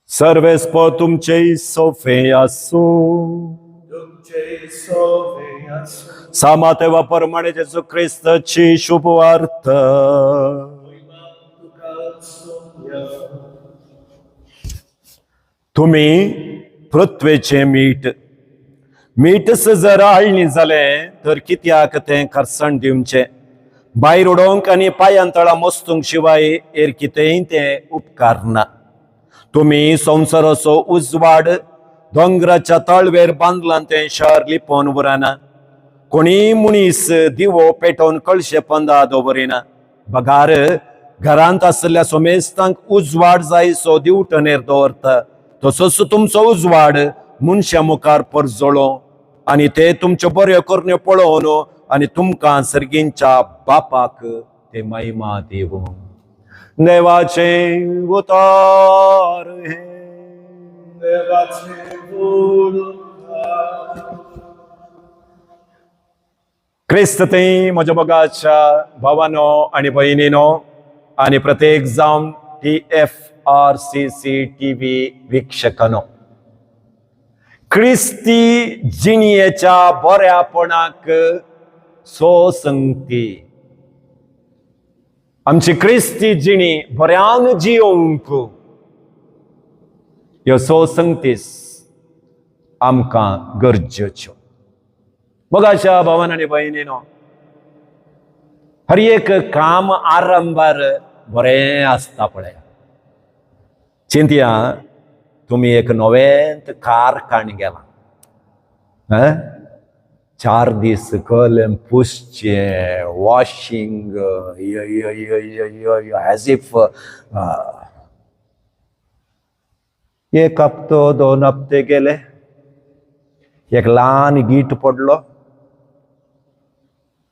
सर्वेस्पो तुमचे सोफे आसूं. तुमचे सोवे आसूं. सामातेवा प्रमाणे जेजू क्रिस्ताची शुभवार्ता. महिमा तुका सोम्या. तुम्ही पृथ्वेचे मीठ. मीठच जर आळणी जालें तर कित्याक तें खरसण दिवचें? भायर उडोवंक आनी पांयां तळा मस्तूंक शिवाय हेर कितेंय तें उपकारना. तुमी संवसाराचो उजवाड. दोंगराच्या तळवेर बांदलां तें शहर लिपोवन उरना. कोणीय मनीस दिवो पेटोवन कळशे पंदा दवरिना, बगार घरांत आशिल्ल्या सोमेस्तांक उजवाड जायसो दिवटणेर दवरता. तसोच तुमचो उजवाड मनशां मुखार परजळो आनी ते तुमच्यो बऱ्यो करण्यो पळोवन आनी तुमकां सर्गींच्या बापाक ते महिमा दिवं. देवाचें उतार हें. देवाचे उलोवप. क्रिस्त थंय म्हज्या मोगाच्या भावानो आनी भयणीनो आनी प्रत्येक जावन TFRCC TV वीक्षकांनो, क्रिस्ती जिणयेच्या बऱ्यापणाक सो संगती. आमची क्रिस्ती जिणी बऱ्यान जियोवंक ह्यो सो संगतीस आमकां गरजेच्यो. मोगाच्या भावान आनी भयणीनो, हर एक काम आरंभार बरें आसता. पळय, चिंतया, तुमी एक नवेंत कार काण गेला. 4 दीस कळ्ळें पुसचें, वॉशिंग, एज if. एक हप्तो, 2 हप्ते गेले, एक ल्हान गीट पडलो,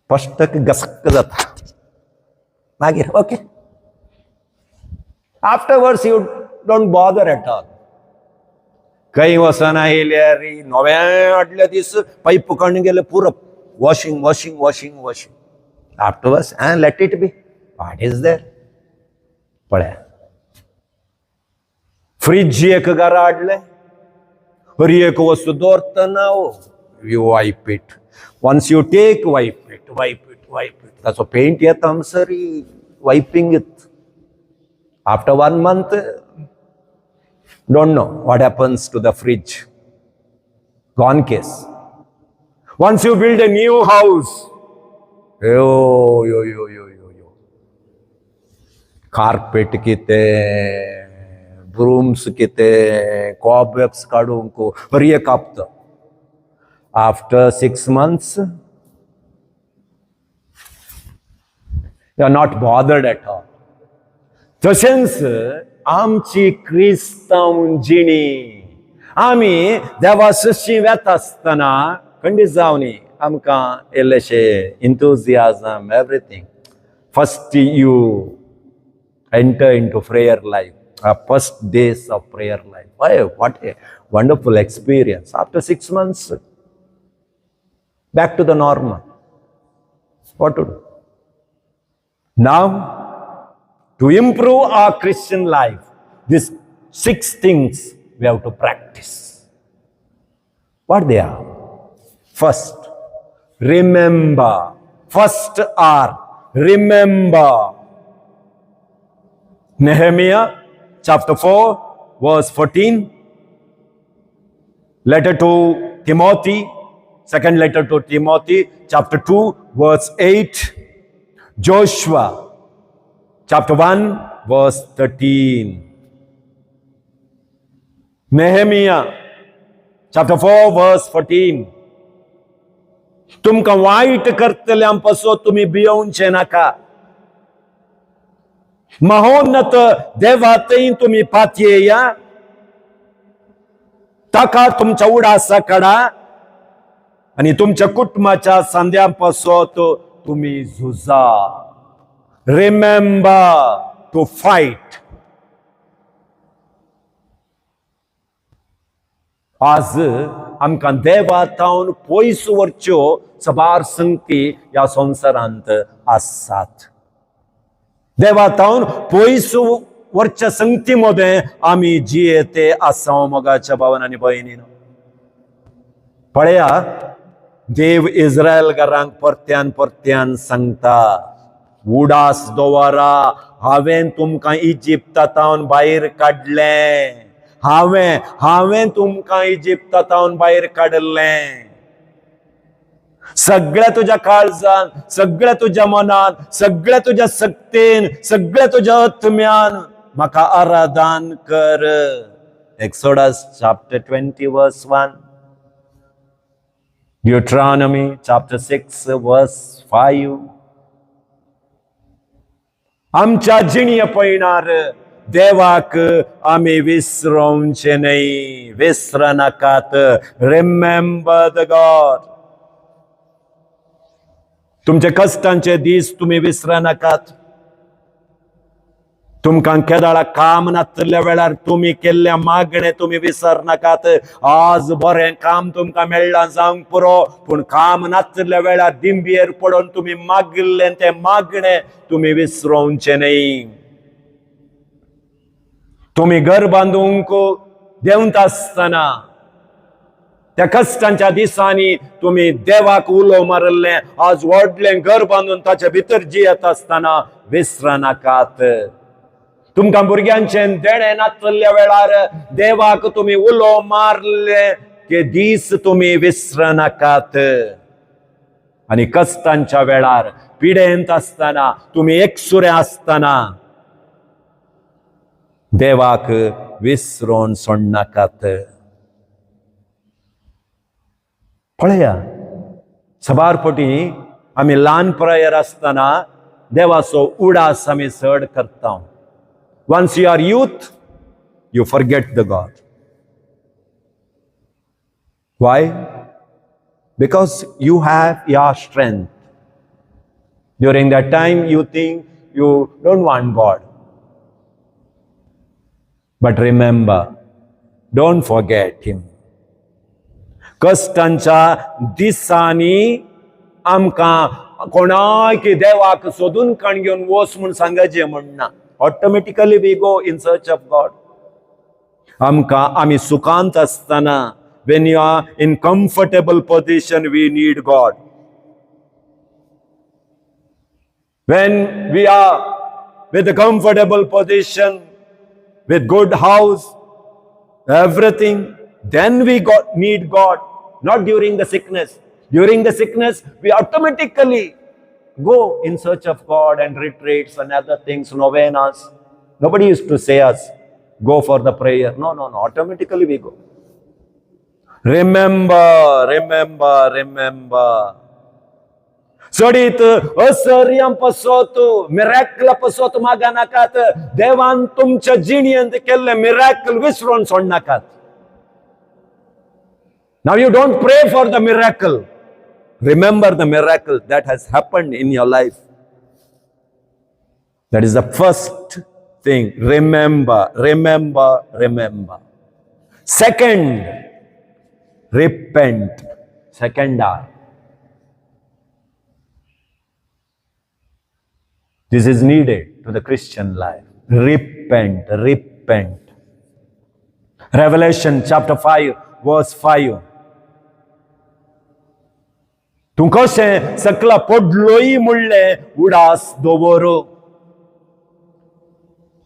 पश्टक गसक्क जाता. मागीर okay, afterwards you don't bother at all. खंय वचना येयल्यार नव्या आदल्या दीस पायप काडून गेले, पुरो washing, washing, washing, washing. Afterwards let it be, what is there? पळया, फ्रीज एक घरा हाडलें, हर एक वस्तू दवरतना you wipe it. Once you take, wipe it, wipe it, wipe it, ताचो पेंट येता म्हणसर wiping it. After one month, don't know what happens to the fridge. Gone case. Once you build a new house, yo yo yo yo yo yo, carpet कितें, brooms कितें, cobwebs काडूंक हर एक हप्तो. After 6 months you are not bothered at all. तशेंच आमची क्रिस्तांव जिणी, आमी देवा सशी वेता आसतना खंडीत जावनी आमकां इल्लेशे enthusiasm, everything. First you enter into prayer life, first days of prayer life. Why, what a wonderful experience. After 6 months, back to the normal. What to do? Now, to improve our Christian life, these six things we have to practice. What they are? First, remember. First R, remember. Nehemiah chapter 4, verse 14. Letter to Timothy, second letter to Timothy, chapter 2, verse 8. Joshua chapter 1, verse 13. Nehemiah chapter 4, verse 14. तुमकां वायट करतल्यां पासून तुमी भियोवचे नाका. महोन्नत देवा थंय तुमी पातयेया. ताका तुमच्या उडासा काडा आनी तुमच्या कुटुंबाच्या सांद्या पासत तुमी झुजा. Remember to fight. आज आमकां देवा तावन पयस व्हरच्यो सबार संगती ह्या संवसारांत आसात. देवा तावन पयस व्हरच्या संगती मदें आमी जियेते आसा. मोगाच्या भावान आनी भयणीन, पळया, देव इस्रायलकारांक परत्यान परत्यान सांगता, उडास दवरा, हांवें तुमकां इजिप्तांत भायर काडलें, हांवें तुमकां इजिप्तांत भायर काडलें. सगळ्या तुज्या काळजान, सगळ्या तुज्या मनान, सगळ्या तुज्या शक्तीन, सगळ्या तुज्या आत्म्यान म्हाका आराधन कर. Exodus chapter 20 verse 1, Deuteronomy chapter 6 verse 5. आमच्या जिणये पयणार देवाक आमी विसरोवचे न्हय. विसरनाकात. Remember the God. तुमचे कश्टांचे दीस तुमी विसरनाकात. तुमकां केदाळा काम नासल्या वेळार तुमी केल्ल्या मागणे तुमी विसरनाकात. आज बरें काम तुमकां मेळ्ळां जावंक पुरो, पूण काम नासल्या वेळार दिंबियेर पडून तुमी मागिल्लें तें मागणें तुमी विसरोवचें न्हय. तुमी घर बांदूंक देंवता आसतना त्या कश्टांच्या दिसांनी तुमी देवाक उलो मारिल्लें, आज व्हडलें घर बांदून ताच्या भितर जियेत आसतना विसरनाकात. तुमकां भुरग्यांचें देणें नासल्या वेळार देवाक तुमी उलो मारले ते दीस तुमी विसरनाकात. आनी कश्टांच्या वेळार, पिडेंत आसतना, तुमी एकसुरे आसतना देवाक विसरोन सोडनाकात. पळया, सबार पटी आमी ल्हान पिरायेर आसतना देवाचो उडास आमी चड करता. Once you are youth, you forget the God. Why? Because you have your strength. During that time you think you don't want God. But remember, don't forget Him. कश्टांच्या दिसांनी आमकां कोणाक देवाक सोदून काण घेवन वच म्हूण सांगाचें म्हणना. Automatically we go in search of God. आमकां आमी सुखांत आसतना, when you are in comfortable position, we need God. When we are with a comfortable position, with good house, everything, then we need God, not during the sickness. During the sickness, we automatically go in search of God and retreats and other things, novenas. Nobody used to say us, go for the prayer. No, no, no. Automatically we go. Remember, remember, remember. चडीत असर्यां पसोत, मिराकला पसोत मागनाकात. देवान तुमच्या जिणयेंत केल्ले miracle विसरून सोडनाकात. Now you don't pray for the miracle. Remember the miracle that has happened in your life. That is the first thing. Remember, remember, remember. Second, repent. Second R. This is needed to the Christian life. Repent, repent. Revelation chapter 5, verse 5. तूं कशें सकला पडलोय म्हणलें उडास दवर.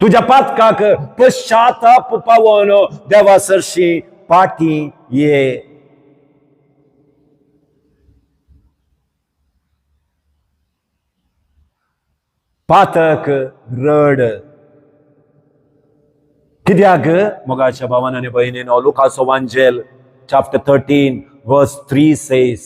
तुज्या पातकाक पश्चाताप पावोन देवा सरशी पाटी ये. पातक रड. कित्याक मोगाच्या भावान आनी भयणीनो, लुकाचो वांजेल chapter 13 verse 3 says,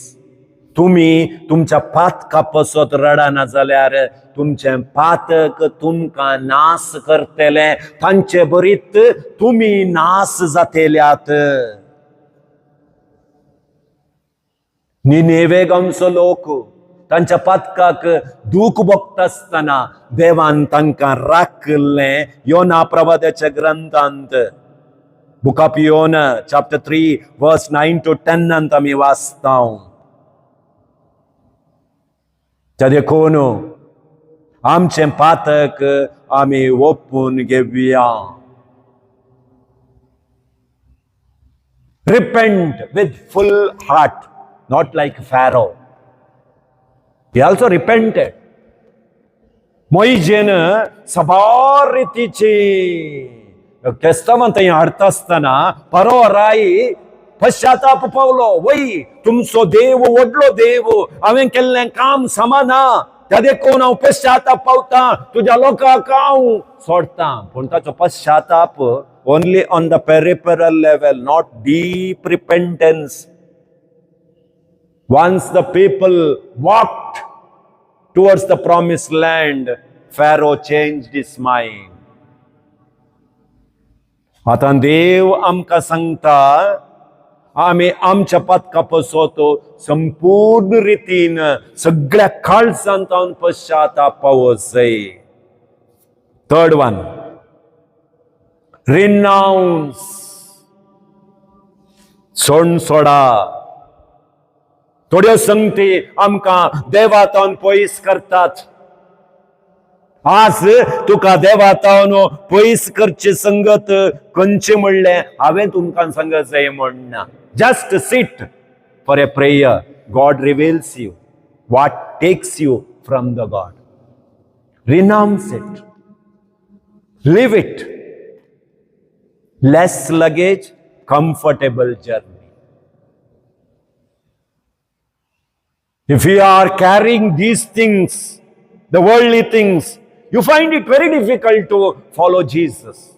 तुमी तुमच्या पातका पसत रडना जाल्यार तुमचें पातक तुमकां नास करतलें, तांचे बरीत तुमी नास जातेल्यात. निनेवे गांवचो लोक तांच्या पातकाक दूख भोगता आसतना देवान तांकां राखलें. योना प्रवाद्याच्या ग्रंथांत Book of Jonah chapter 3 verse 9 to 10 आमी वाचता. त्या देखून आमचें पातक आमी ओपून घेवया. Repent with full heart, not like Pharaoh. He also repented. मोइजेन सबार रितीची क्रिस्तांवां थंय हाडटा आसतना परो राय पश्चाताप पावलो. वय तुमचो देव व्हडलो देव, हांवें केल्लें काम समा ना, त्या देखून हांव पश्चाताप पावता, तुज्या लोकांक हांव सोडटा. पूण ताचो पश्चाताप only on the peripheral level, not deep repentance. Once the people walked towards the promised land, Pharaoh changed his mind. आतां देव आमकां सांगता, आमी आमच्या पातका पसत संपूर्ण रितीन सगळ्या काळजांत पश्चाताप पावत जाय. थर्ड वन, रिनाउन्स, सोण सोडा. थोड्यो संगती आमकां देवातावन पयस करतात. आज तुका देवातावन पयस करची संगत खंयची म्हणलें हांवें तुमकां सांगत जाय म्हणना. Just sit for a prayer. God reveals you what takes you from the God. Renounce it, leave it. Less luggage, comfortable journey. If you are carrying these things, the worldly things, you find it very difficult to follow Jesus.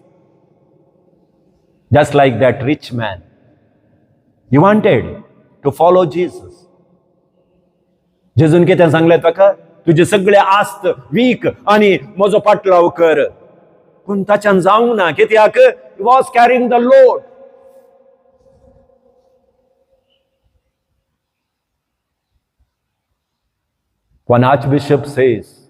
Just like that rich man. He wanted to follow Jesus. जेजून कितें सांगलें ताका? तुजे सगळे आस्त week आनी म्हजो पाटलाव कर. पूण ताच्यान जावंक ना. कित्याक? Was carrying the load. One archbishop says,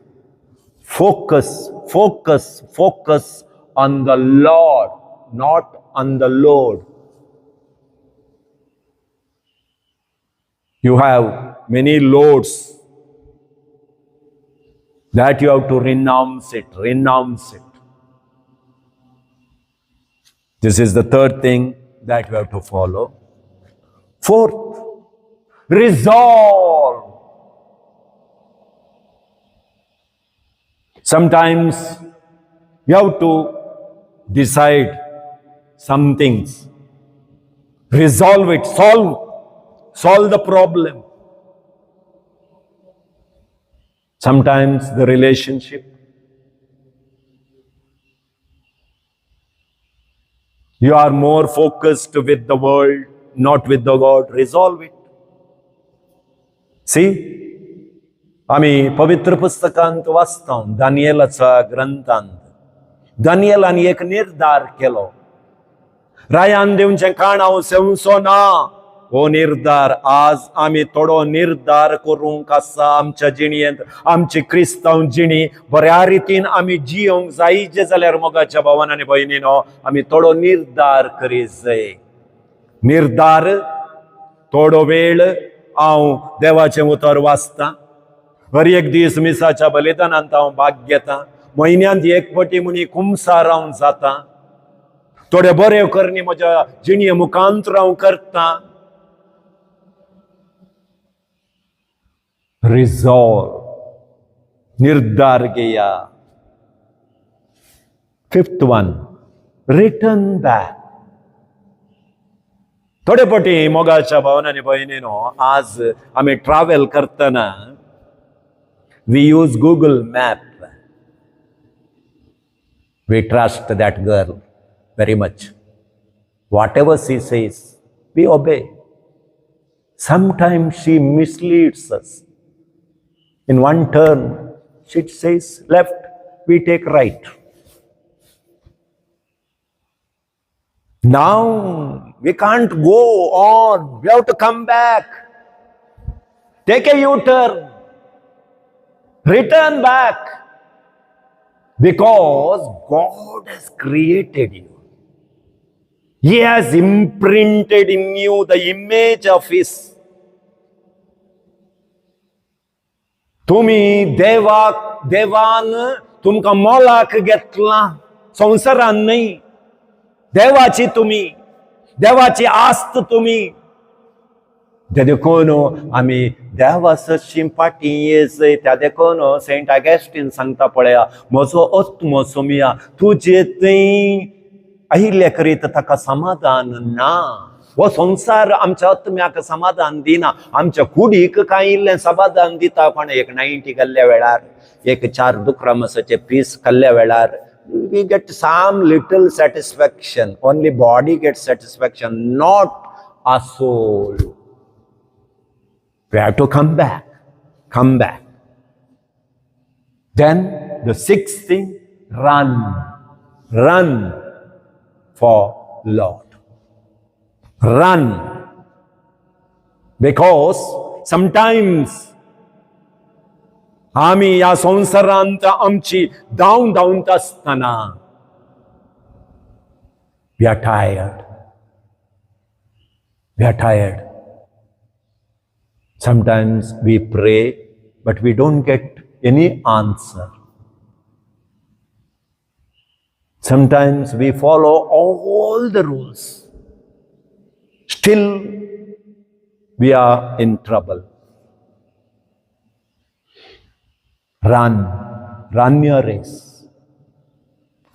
focus, focus, focus on the Lord, not on the load. You have many loads that you have to renounce it, renounce it. This is the third thing that you have to follow. Fourth, resolve. Sometimes you have to decide some things. Resolve it, solve the problem. Sometimes the relationship. You are more focused with the world, not with the God. Resolve it. See, आमी पवित्र पुस्तकांत वाचता, दानियलाच्या ग्रंथांत दानियलान एक निर्धार केलो, रायान दिवचें खाण हांव सेवचो ना. हो निर्धार आज आमी थोडो निर्धार करूंक आसा आमच्या जिणेंत. आमची क्रिस्तांव जिणी बऱ्या रितीन आमी जियोंक जायचे जाल्यार, मोगाच्या भावान आनी भयणीनो, आमी थोडो निर्धार करीत जाय. निर्धार, थोडो वेळ हांव देवाचें उतर वाचतां, हर एक दीस मिसाच्या बलिदानांत हांव भाग घेता, म्हयन्यांत एक पटी म्हणी कुमसार हांव जाता, थोडे बरे करणी म्हज्या जिणे मुखांतर हांव करता. रिझॉल्व, निर्धार घेया. Fifth one, return back. थोडे पटी मोगाच्या भावान आनी भयणीनो, आज आमी ट्रॅव्हल करतना we use Google Map. We trust that girl very much. Whatever she says, we obey. Sometimes she misleads us. In one turn, she says left, we take right. Now we can't go on. We have to come back. Take a U turn. Return back. Because God has created you. He has imprinted in you the image of his. तुमी देवाक, देवान तुमकां मोलाक घेतलां, संवसारान न्हय. देवाची तुमी, देवाची आस्त तुमी. ते देखून आमी देवा सरशीं फाटीं येजय. त्या देखून सेंट आगेस्टीन सांगता पळया, म्हजो आत्मो सोमया तुजे थंय आयिल्ले करीत ताका समाधान ना. हो संवसार आमच्या आत्म्याक समाधान दिना. आमच्या कुडीक कांय इल्लें समाधान दिता. कोण एक नायन्टी खाल्ल्या वेळार, एक चार दुकरा मासाचे पीस खाल्ल्या वेळार we get some little satisfaction. Only body get satisfaction, not a soul. We have to come back, come back. Then the sixth thing, run, run for Lord. Run. Because sometimes आमी ह्या संवसारांत आमची धांव धांवत आसतना we are tired, we are tired. Sometimes we pray, but we don't get any answer. Sometimes we follow all the rules. Still, we are in trouble. Run, run your race.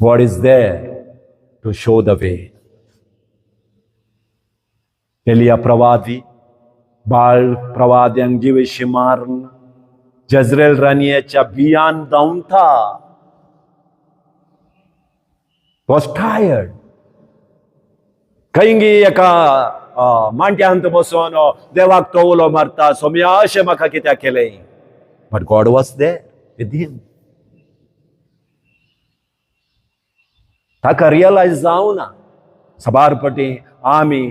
God is there to show the way. Elia प्रवादी बाळ प्रवाद्यांक जिवेशी मारून जजरेल राणयेच्या बियान धांवता. Was tired. खंय एका मांट्यांत बसून देवाक तो उलो मारता, सोम्या अशें म्हाका कित्याक केलें? But God was there with him. ताका रियलायज जावना. साबार पटी आमी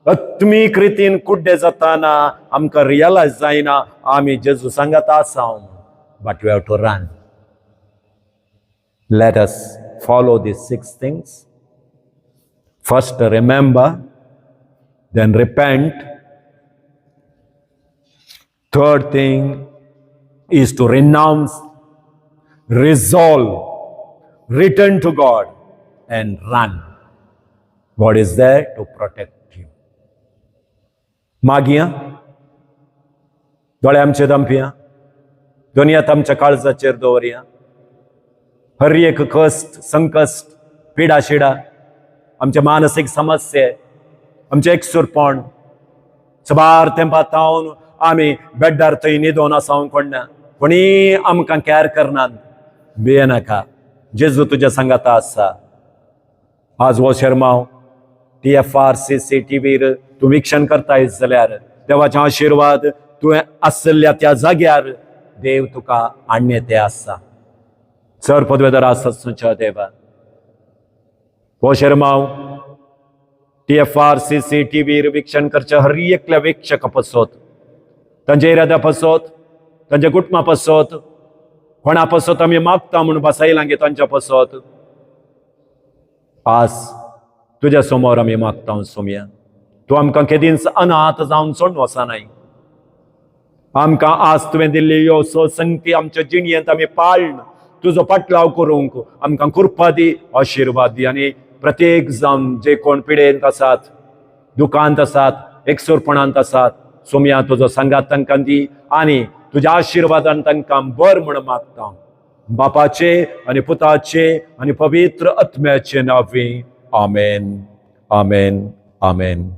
आत्मीक रितीन कुड्डे जाताना आमकां रियलायज जायना आमी जेजू सांगत आसा. But we have to run. Let us follow these six things. First, remember, then repent. Third thing is to renounce, resolve, return to God and run. God is there to protect you. मागया, दोळे आमचे दंपया, दोनी हात आमच्या काळजाचेर दवरया. हर एक कश्ट, संकश्ट, पिडा Shida, आमचे मानसीक समस्ये, आमचें एकसूरपण, साबार तेंपा तावन आमी बेड्डार थंय न्हिदोन आसा. कोण कोणी आमकां कॅर करनात. भियेनाका, जेजू तुज्या सांगाता आसा. आज हो शेरमांव TFRCC टीव्हीर तूं विक्षण करताय जाल्यार देवाचे आशिर्वाद तुवें आसल्या त्या जाग्यार देव तुका आणणे ते आसा. सर पदवेदार आसा देवा, हो शेरमांव TFRCC टीव्हीर विक्षण करच्या हर एकल्या वीक्षका पासत, तांच्या इराद्या पासत, तांच्या कुटुंबा पासत, कोणा पासत आमी मागता म्हूण बसायलां गे तांच्या पासत आज तुज्या समोर आमी मागता. सोमया, तूं आमकां केदींच अनाथ जावन सोडून वचनाय. आमकां आज तुवें दिल्ली ह्यो संगती आमच्या जिणयेंत आमी पाळन तुजो पाटलाव करूंक आमकां कृपा दी, आशिर्वाद दी. आनी प्रत्येक जावन जे कोण पिडेंत आसात, दुकांत आसात, एकसूरपणांत आसात, सोमया तुजो सांगात तांकां दी आनी तुज्या आशिर्वादान तांकां बर म्हूण मागता. बापाचे आनी पुताचे आनी पवित्र आत्म्याचे नांवे, आमेन, आमेन, आमेन.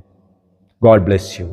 God bless you.